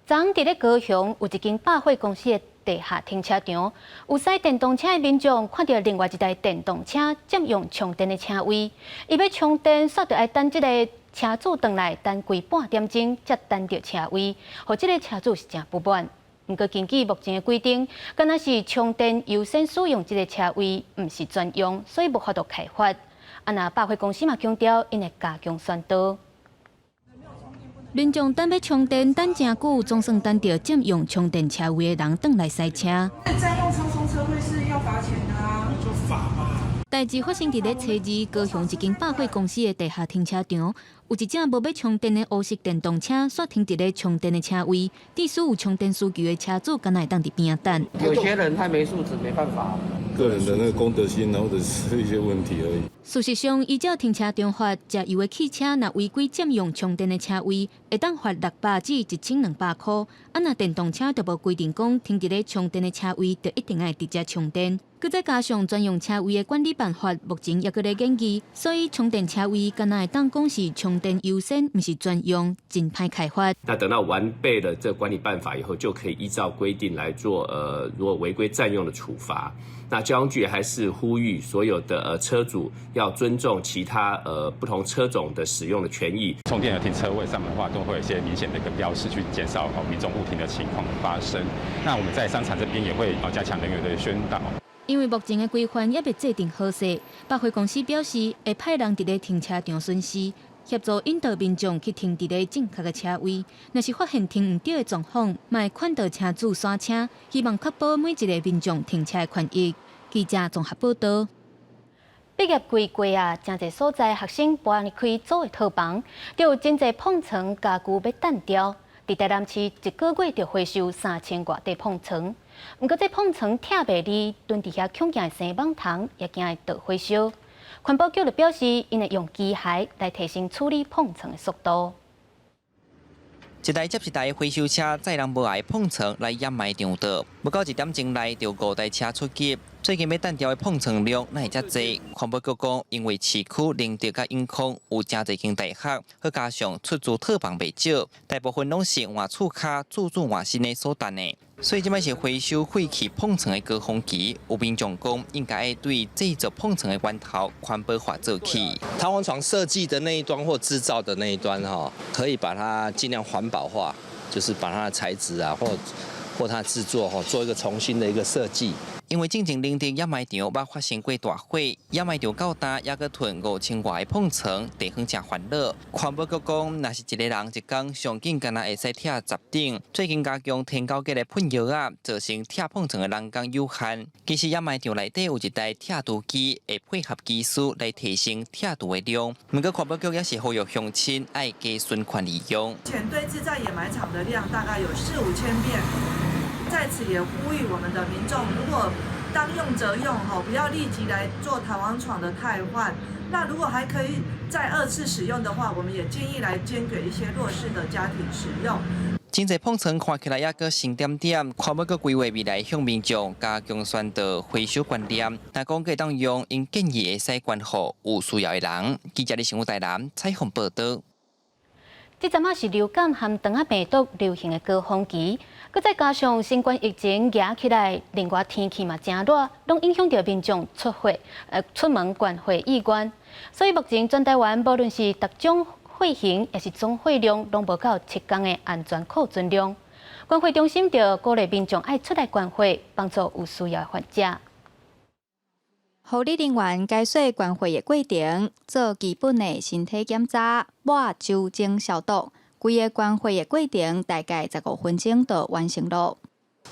昨昏佇咧高雄有一間百貨公司的地下停車場，有駛電動車的民眾看著另外一台電動車佔用充電的車位，伊欲充電，煞著愛等這个車主轉來等規半點鐘，才等著車位，予這个車主是誠不滿。毋過根據目前的規定，敢若是充電優先使用這个車位，毋是專用，所以無法度開罰。啊，若百貨公司嘛強調，𪜶會加強宣導。民眾等欲充電等誠久，總算等著佔用充電車位的人轉來駛車。佔用充充車位是要罰錢的啊！就罰嘛。代誌發生佇咧初二高雄一間百貨公司的地下停車場，有一隻無欲充電的烏色電動車，煞停佇咧充電的車位，致使有充電需求的車主敢若會當佇邊仔等。有些人太沒素質，沒辦法。個人的那個公德心，或者是一些問題而已。事實上，依照停車場法，食油的汽車若違規佔用充電的車位，會當罰600至1200箍。啊，若電動車就無規定講停佇咧充電的車位，就一定愛佇遮充電。閣再加上專用車位的管理辦法，目前猶閣咧研議，所以充電車位敢若會當講是充電優先，毋是專用，真歹開罰。那等到完備了這管理辦法以後，就可以依照規定來做，如果違規佔用的處罰。那交通局還是呼籲所有的車主要尊重其他不同車種的使用的權益。充電的停車位上面的話，都會有一些明顯的一個標示，去減少民眾誤停的情況發生。那我們在商場這邊也會加強人員的宣導。因為目前的規範猶未制定好勢，百貨公司表示會派人佇咧停車場巡視，協助引導民眾去停佇咧正確的車位。若是發現停毋著的狀況，嘛會勸導車主煞車，希望確保每一个民眾停車的權益。記者綜合報導。畢業季過啊，誠濟所在學生搬開租的套房，就有真濟膨床家具欲擲掉。佇台南市一個月就回收三千外塊膨床，毋過這膨床拆袂離，囤佇遐恐驚會生蠓蟲，也驚會著火燒。環保局就表示，𪜶會用機械來提升處理膨床的速度。一台接一台回收車載人無愛膨床來掩埋場倒，無夠一點鐘內就五台車出擊。最近欲擲掉的膨床量哪會遮濟？環保局講，因為市區寧德佮永康有誠濟間大學，閣加上出租套房袂少，大部分攏是換厝跤、自住換新的所擲的。所以這擺是回收廢棄膨床的高峰期，有民眾講應該對製作膨床的源頭環保化做起。彈簧床設計的那一端或製造的那一端，哈，可以把它盡量環保化，就是把它的材質啊，或它製作，哈，做一個重新的一個設計。因為進前寧德掩埋場捌發生過大火，掩埋場到今猶閣囤5000外个膨床，地方誠煩惱。環保局講，若是一个人一工上緊敢若會使拆十頂。最近加強添購的噴藥仔，造成拆膨床的人工有限。其實掩埋場內底有一台拆除機，會配合技術來提升拆除的量。毋過環保局也是呼籲鄉親愛加循環利用。目前堆置在掩埋場的量大概有四五千片。在此也呼籲我們的民眾，如果當用則用，吼，不要立即來做彈簧床的汰換。那如果還可以再二次使用的話，我們也建議來捐給一些弱勢的家庭使用。真濟膨床看起來猶閣新點點，環保局規劃未來向民眾加強宣導回收觀念。若講會當用，𪜶建議會使捐予有需要的人。記者李新武台南採訪報導。這陣仔是流感和腸仔病毒流行的高峰期，閣再加上新冠疫情夯起來，另外天氣嘛誠熱，攏影響著民眾出血、出門捐血意願。所以目前全台灣無論是逐種血型，抑是總血量，攏無夠7工的安全庫存量。捐血中心就鼓勵民眾愛出來捐血，幫助有需要的患者。護理人員解說捐血的過程，做基本的身體檢查，抹酒精消毒，規个捐血的過程大概15分鐘就完成囉。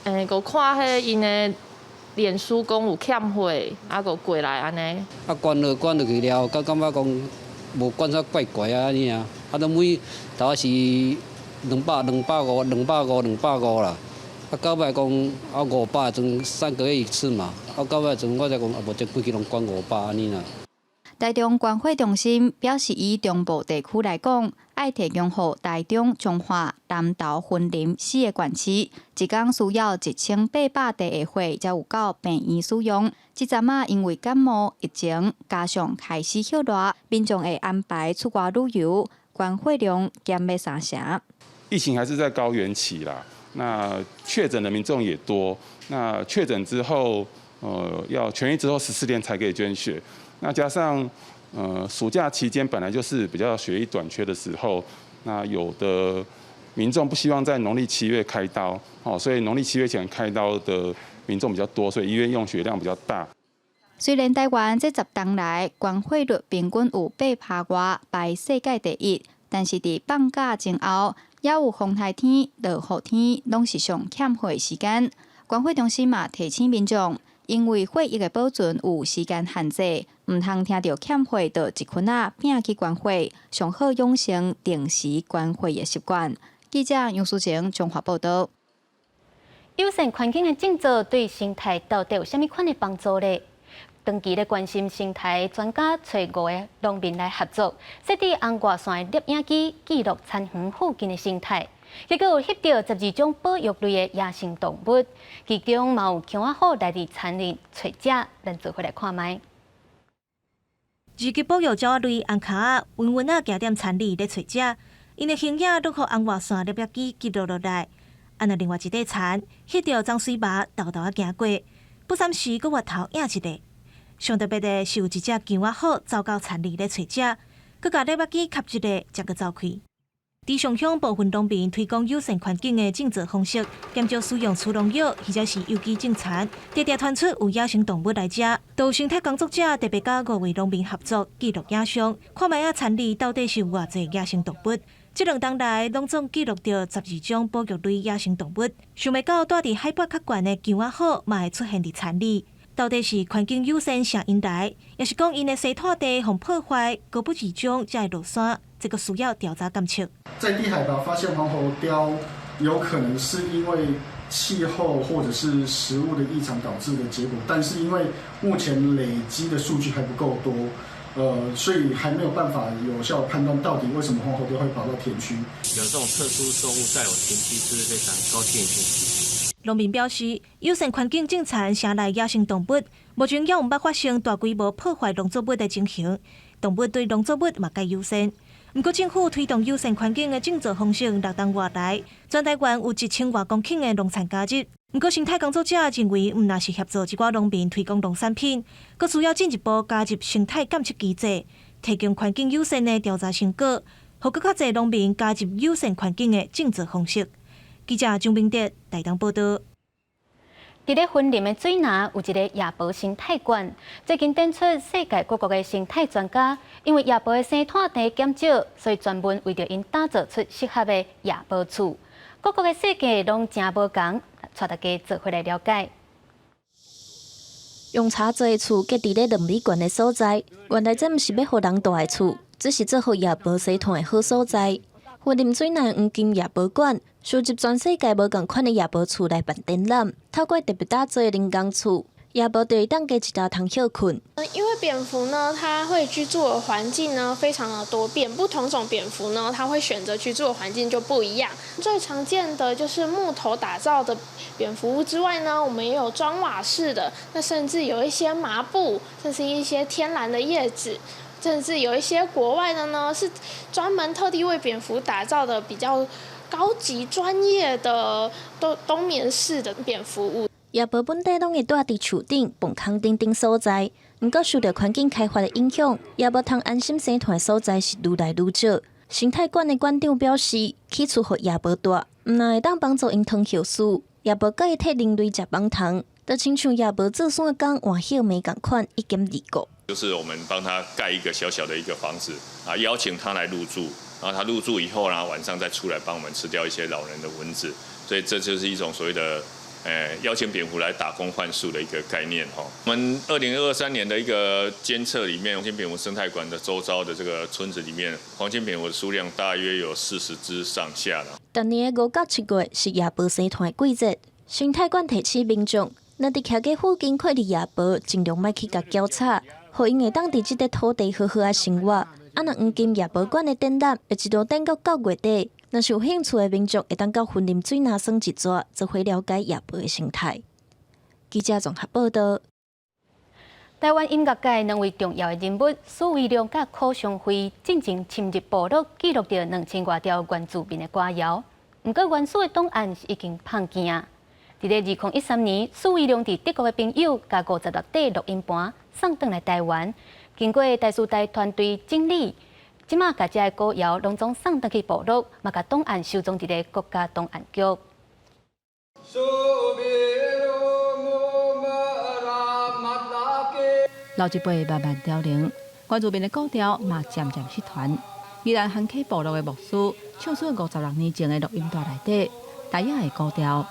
欸，我看彼𪜶的臉書講有欠血，啊，閣過來按呢。啊，捐落捐落去了後，閣感覺講無捐煞怪怪啊按呢啊，啊，都每頭仔是兩百、兩百五、兩百五、兩百五啦。啊，到尾講啊500陣3個月一次嘛，啊到尾陣我才講啊無這規氣攏捐500按呢啦。台中捐血中心表示，以中部地區來講，愛提供予台中、彰化、南投、雲林四个縣市，一工需要1800袋的血，才有夠病院使用。這陣仔因為感冒疫情，加上開始歇熱，民眾會安排出外旅遊，捐血量減欲三成。疫情還是在高原期啦，那確診的民眾也多，那確診之後，要痊癒之後14天才可以捐血。那加上，暑假期間本來就是比較血液短缺的時候，那有的民眾不希望在農曆七月開刀，哦，所以農曆七月前開刀的民眾比較多，所以醫院用血量比較大。雖然台灣這10冬來捐血率平均有8趴外，排世界第一，但是佇放假前後，也有風台天、落雨天，攏是上欠血時間。捐血中心嘛提醒民眾，因為血液的保存有時間限制，毋通聽著欠血就一群仔拚去捐血，上好養成定時捐血的習慣。記者楊淑晴彰化報導。友善環境的政策對生態到底有啥物款的幫助咧？長期咧關心生態專家揣五个農民來合作，設置紅外線攝影機記錄田園附近的生態。結果有翕著12種保育類的野生動物，其中嘛有羌仔虎來佇田裡揣食，咱做伙來看覓。二級保育鳥仔類紅跤仔，穩穩仔行踮田裡咧揣食，𪜶的形影攏予紅外線攝影機記錄落來。啊，若另外一塊田，翕著長穗蠓沓沓仔行過，不三時閣回頭影一下。上特別的是有一隻羌仔虎走到田裡咧揣食，閣共攝影機翕一下，才閣走開。佇上鄉部分農民推廣友善環境的種植方式，減少使用除農藥或者是有機種田，常常傳出有野生動物來食。都有生態工作者特別佮五位農民合作記錄影像，看覓仔田裡到底是有偌濟野生動物。這兩冬來，攏總記錄著12種保育類野生動物。想袂到，蹛佇海拔較懸的羌仔虎嘛會出現佇田裡。到底是環境友善吸𪜶來，抑是講𪜶的生態地予破壞，高不二種才會落山？這個需要調查監測。在低海拔發現黃喉貂，有可能是因為氣候或者是食物的異常導致的結果，但是因為目前累積的數據還不夠多，所以還沒有辦法有效判斷到底為什麼黃喉貂會跑到田區。有這種特殊動物在我田區是非常高興的一件事情。農民表示，友善環境種田，城內野生動物目前猶毋捌發生大規模破壞農作物的情形，動物對農作物嘛較友善。毋過政府推動友善環境的種植方式六冬外來，全台灣有1000外公頃的農田加入。毋過生態工作者認為，毋但是協助一寡農民推廣農產品，閣需要進一步加入生態監測機制，提供環境友善的調查成果，予閣較濟農民加入友善環境的種植方式。記者張明德台東報導。佇咧雲林的水林有一个夜菢生態館，最近展出世界各國的生態專家，因為夜菢的生態地減少，所以專門為著𪜶打造出適合的夜菢厝。各國的設計攏誠無仝，帶大家做伙來了解。用柴做的厝建佇咧2米懸的所在，原來這毋是欲予人蹛的厝，只是做予夜菢生態的好所在。雲林水林黃金夜菢館收集全世界無仝款的夜菢厝來辦展覽，透過特別打造的人工厝，夜菢就會當加一昼通歇睏。因為蝙蝠呢，它會居住的環境呢非常的多變，不同種蝙蝠呢，它會選擇居住的環境就不一樣。最常見的就是木頭打造的蝙蝠屋之外呢，我們也有磚瓦式的，那甚至有一些麻布，甚至一些天然的葉子。甚至有一些國外的呢，是專門特地為蝙蝠打造的比較高級專業的冬冬眠式的蝙蝠屋。夜菢本底攏會蹛佇樹頂、墓空等等所在，毋過受著環境開發的影響，夜菢通安心生態的所在是愈來愈少。生態館的館長表示，起厝予夜菢蹛，毋但會當幫助𪜶通歇睏，也無閣會替人類食蚊蟲，就親像夜菢做山工換葉眉仝款，一兼二顧。就是我們幫他蓋一個小小的一個房子啊，邀請他來入住，然後他入住以後呢，晚上再出來幫我們吃掉一些擾人的蚊子，所以這就是一種所謂的邀請蝙蝠來打工換宿的一個概念哈。我們2023年的一個監測裡面，黃金蝙蝠生態館的周遭的這個村子裡面，黃金蝙蝠的數量大約有40隻上下啦。逐年的5到7月是夜菢生態的季節，生態館提醒民眾，若佇徛家附近看著夜菢，盡量莫去共攪吵。予𪜶會當佇這塊土地好好仔生活。啊，若黃金夜菢館的展覽會一路展到9月底，若是有興趣的民眾會當到雲林水林耍一逝，做伙了解夜菢的生態。記者綜合報導。台灣音樂界兩位重要的人物許惟亮佮柯祥惠進前深入部落記錄著2000外條原住民的歌謠，毋過原始的檔案是已經放見啊。佇咧2013年，許惟亮佇德國的朋友共56塊錄音盤送轉來台灣，經過台師大團隊整理，這馬共這个歌謠攏總送轉去部落，嘛共檔案收藏佇咧國家檔案局。老一輩慢慢凋零，原住民的古調嘛漸漸失傳。宜蘭番溪部落的牧師唱出56年前的錄音帶內底，台語的古調。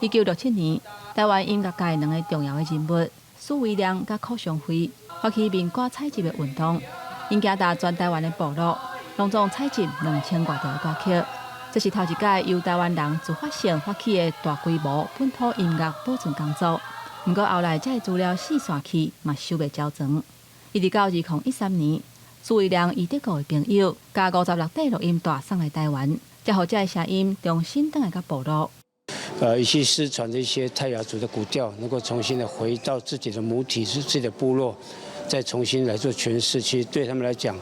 1967年，台灣音樂界兩个重要的人物許惟亮佮柯祥惠發起民歌採集的運動，𪜶行踏全台灣的部落，攏總採集2000外條的歌曲。這是頭一擺由台灣人自發性發起的大規模本土音樂保存工作。毋過後來，這个資料四散去，嘛收袂繳存。一直到2013年，許惟亮伊德國的朋友，共56塊錄音帶送來台灣，才予這个聲音重新轉來到部落。一些失傳的一些泰雅族的古調，能夠重新的回到自己的母體，是自己的部落，再重新來做詮釋，其實對他們來講，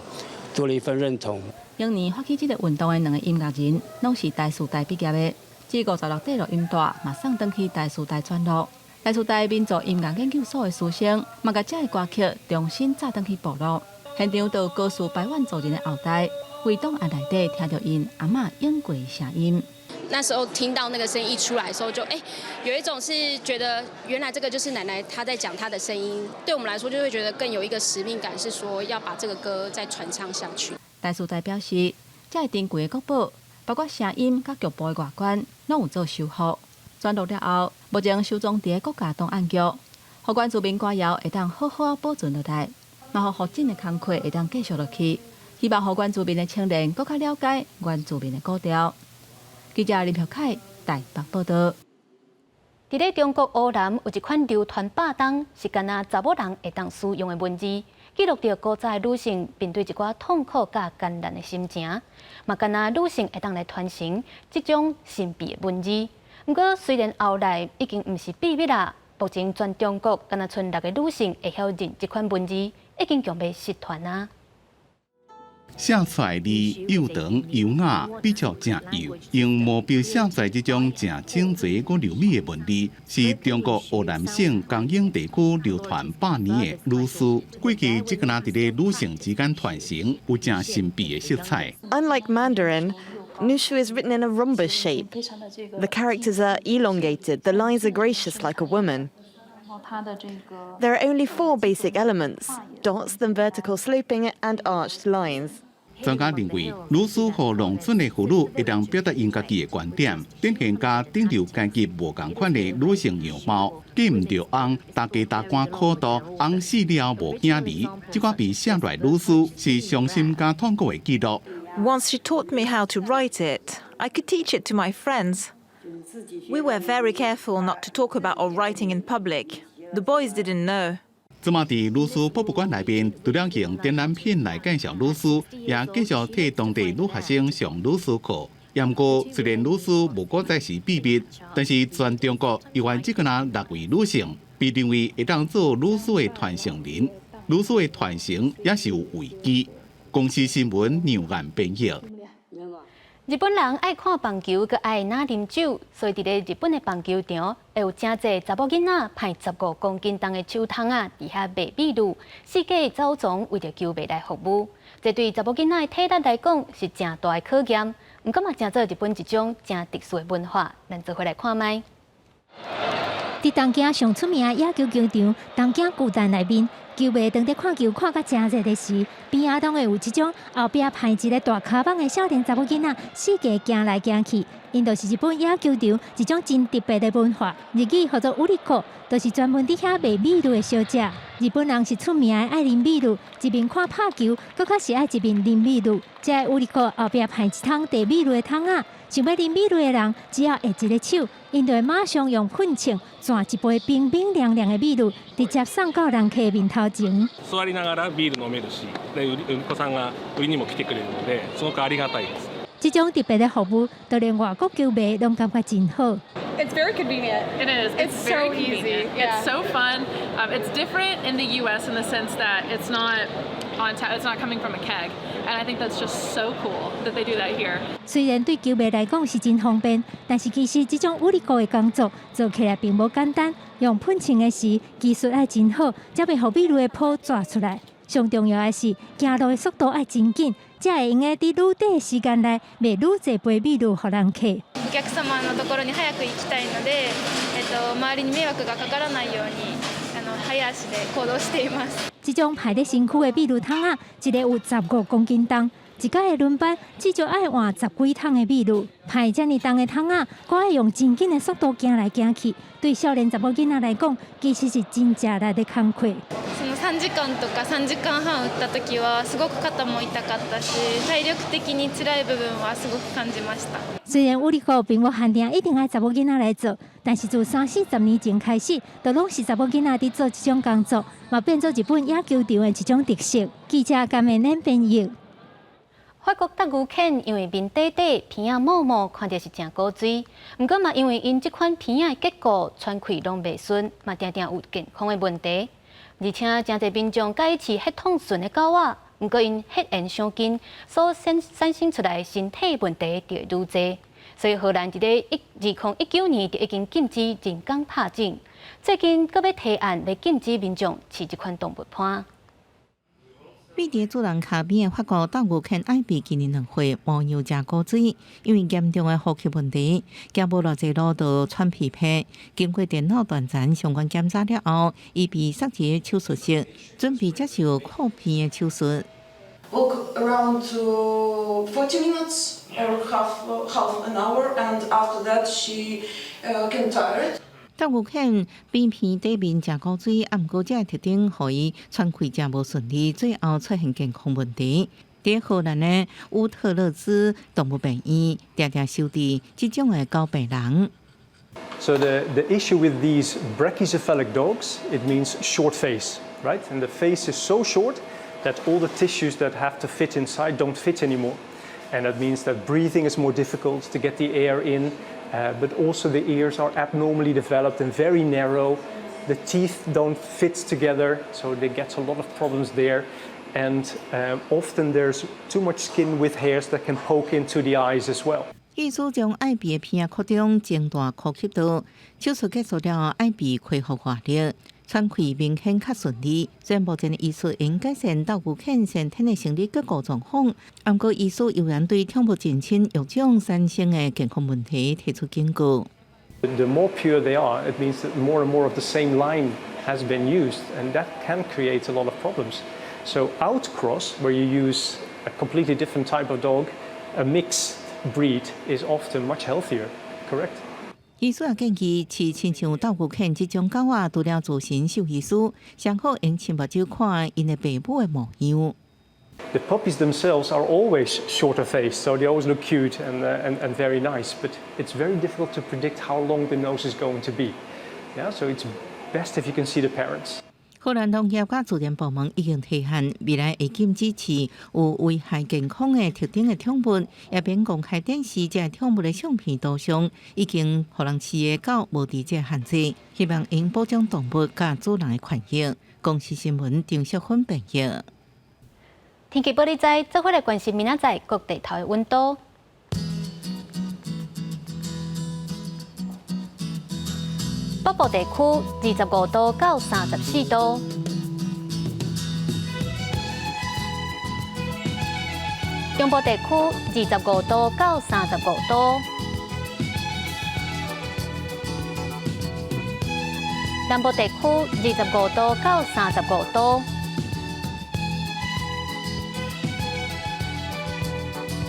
多了一份認同。當年發起這个運動的兩个音樂人，攏是台師大畢業的。這56塊錄音帶嘛送轉去台師大轉錄。台師大民族音樂研究所的師生，嘛共這个歌曲重新載轉去部落。現場就高樹排灣族人的後代，佇檔案內底聽著𪜶阿嬤用過的聲音。那時候聽到那個聲音一出來的時候，就有一種是覺得原來這個就是奶奶她在講她的聲音，對我們來說就會覺得更有一個使命感，是說要把這個歌再傳唱下去。台師大表示，這个珍貴的國寶，包括聲音佮局部的外觀，攏有做修復。轉錄了後，目前收藏佇國家檔案局，予原住民歌謠會當好好保存落來，嘛予復振的工課會當繼續落去。希望予原住民的青年閣較了解原住民的古調。記者林朴凱台北報道。佇咧中國湖南有一款流傳百冬，是干焦查某人會當使用的文字，記錄著古早的女性面對一寡痛苦佮艱難的心情，嘛干焦女性會當來傳承這種神秘的文字。毋過雖然後來已經毋是秘密啦，目前全中國干焦賰六个女性會曉認這款文字，已經強欲失傳啊。寫出來字幼長優雅，筆觸誠幼，用毛筆寫出來這種誠整齊閣柔美的文字，是中國湖南省江永地區流傳百年的女書。過去這个若佇咧女性之間傳承，有誠神秘的色彩。 Unlike Mandarin, Nushu is written in a rhombus shape. The characters are elongated, the lines are gracious like a woman. There are only four basic elements: dots, then vertical sloping and arched lines. 專家認為，女書予農村的婦女會當表達𪜶家己的觀點，展現佮頂流階級無仝款的女性樣貌。嫁毋著翁，大家大官苦度，翁死了無囝兒，這寡被寫落來女書是傷心佮痛苦的記錄。 Once she taught me how to write it, I could teach it to my friends. We were very careful not to talk about our writing in public. The boys didn't know. 這馬佇女書博物館內面，除了用展覽品來介紹女書，也繼續替當地女學生上女書課。毋過，雖然女書無閣再是秘密，但是全中國猶原只敢若六位女性被認為會當做女書的傳承人，女書的傳承也是有危機。公視新聞楊岩編譯。日本人愛看棒球，閣愛若啉酒，所以佇咧日本的棒球場會有誠濟查某囡仔排15公斤重的手桶仔，佇遐賣ビール，四界走傱為著球迷來服務。這對查某囡仔的體力來講是誠大的考驗，毋過嘛，成做日本一種誠特殊的文化。咱做伙來看覓。佇東京上出名的野球球場，東京巨蛋內面，球迷當咧看球看甲誠熱的時，邊仔攏會有這種後壁排一个大跤蠓的少年查某囡仔，四界行來行去。𪜶就是日本野球場一種真特別的文化，日語號做売り子，就是專門佇遐賣ビール的小姐。日本人是出名的愛啉ビール，一面看拍球，閣較是愛一面啉ビール。這个売り子後壁排一桶提ビール的桶仔，想欲啉ビール的人，只要下一个手，𪜶就會馬上用噴槍攢一杯冰冰涼涼的ビール，直接送到人客面頭前。座りながらビール飲めるし、で売り子さんが売りにも来てくれるので、すごくありがたいです。這種特別的服務，就連外國球迷攏感覺真好。 It's very convenient. It is. It's so very easy. Convenient. It's so fun. It's different in the U.S. in the sense that it's not on tap. It's not coming from a keg, and I think that's just so cool that they do that here. 雖然對球迷來講是真方便，但是其實這種売り子的工作做起來並無簡單。用噴槍的時，技術愛真好，才袂予ビール的泡逝出來。上重要的是，行路的速度愛真緊，才會用得佇愈短的時間內賣愈濟杯ビール予人客。お客様のところに早く行きたいので、周りに迷惑がかからないように、早足で行動しています。這種排咧身軀的ビール桶仔，一个有15公斤重，一擺的輪班至少愛換十幾桶的ビール。排遮爾重的桶仔，閣愛用真緊的速度行來行去，對少年查某囡仔來講，其實是真食力的工課。その3時間とか3時間半打った時はすごく肩も痛かったし、体力的に辛い部分はすごく感じました。雖然売り子並無限定一定愛查某囡仔來做，但是自三四十年前開始，就攏是查某囡仔佇做這種工作，嘛變做日本野球場的一種特色。記者甘美恁編譯。法國鬥牛犬因為面短短、鼻仔毛毛，看著是誠古錐。毋過嘛，因為𪜶這款鼻仔的結構，喘氣攏袂順，嘛定定有健康的問題。而且誠濟民眾佮意飼血統純的狗仔，毋過𪜶血緣傷近，所產生出來身體問題就會愈濟。所以荷蘭佇咧2019年就已經禁止人工拍種，最近閣欲提案來禁止民眾飼這款動物伴。覕佇主人跤邊的法國鬥牛犬艾比今年2歲，模樣誠古錐，因為嚴重的呼吸問題，行無偌濟路就喘氣喘。經過電腦斷層相關檢查了後，伊被送入手術室，準備接受擴鼻的手術。 Walk around 40 minutes or half an hour, and after that she can tired. 鬥牛犬扁鼻底面誠古錐，啊，毋過這个特徵予伊喘氣誠無順利，最後出現健康問題。佇荷蘭的烏特勒支動物病院，定定收治這種的狗病人。 So the issue with these brachycephalic dogs, it means short face, right? And the face is so short that all the tissues that have to fit inside don't fit anymore. And that means that breathing is more difficult to get the air in, but also the ears are abnormally developed and very narrow. The teeth don't fit together, so they get a lot of problems there. And often there's too much skin with hairs that can poke into the eyes as well. 醫師將艾比的鼻仔擴張，增大呼吸道。手術結束了後，艾比恢復活力，喘氣明顯較順利。雖然目前的醫術已經改善鬥牛犬先天的生理結構狀況，毋過醫師猶原對寵物近親育種產生的健康問題提出警告。 The more pure they are, it means that more and more of the same line has been used, and that can create a lot of problems. So outcross, where you use a completely different type of dog, a mixed breed is often much healthier, correct? 醫師也建議，飼親像鬥牛犬這種狗仔，除了諮詢獸醫師，上好用親目睭看𪜶的爸母的模樣。 The puppies themselves are always shorter faced, so they always look cute and very nice, but it's very difficult to predict how long the nose is going to be. Yeah, so it's best if you can see the parents. 荷蘭農業佮自然部門已經提案，未來會禁止飼有危害健康的特徵的寵物，也免公開展示這寵物的相片圖像，已經予人飼的狗無佇這限制，希望會保障動物佮主人的權益。公視新聞張淑芬編譯。天氣報你知，做伙來關心明仔載各地頭的溫度。北部地區25度到34度，中部地區25度到35度，南部地區25度到35度，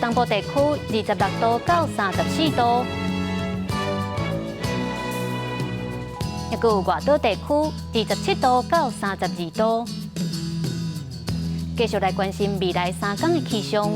東部地區26度到34度。抑閣有外島地區27度到32度。繼續來關心未來3工的氣象。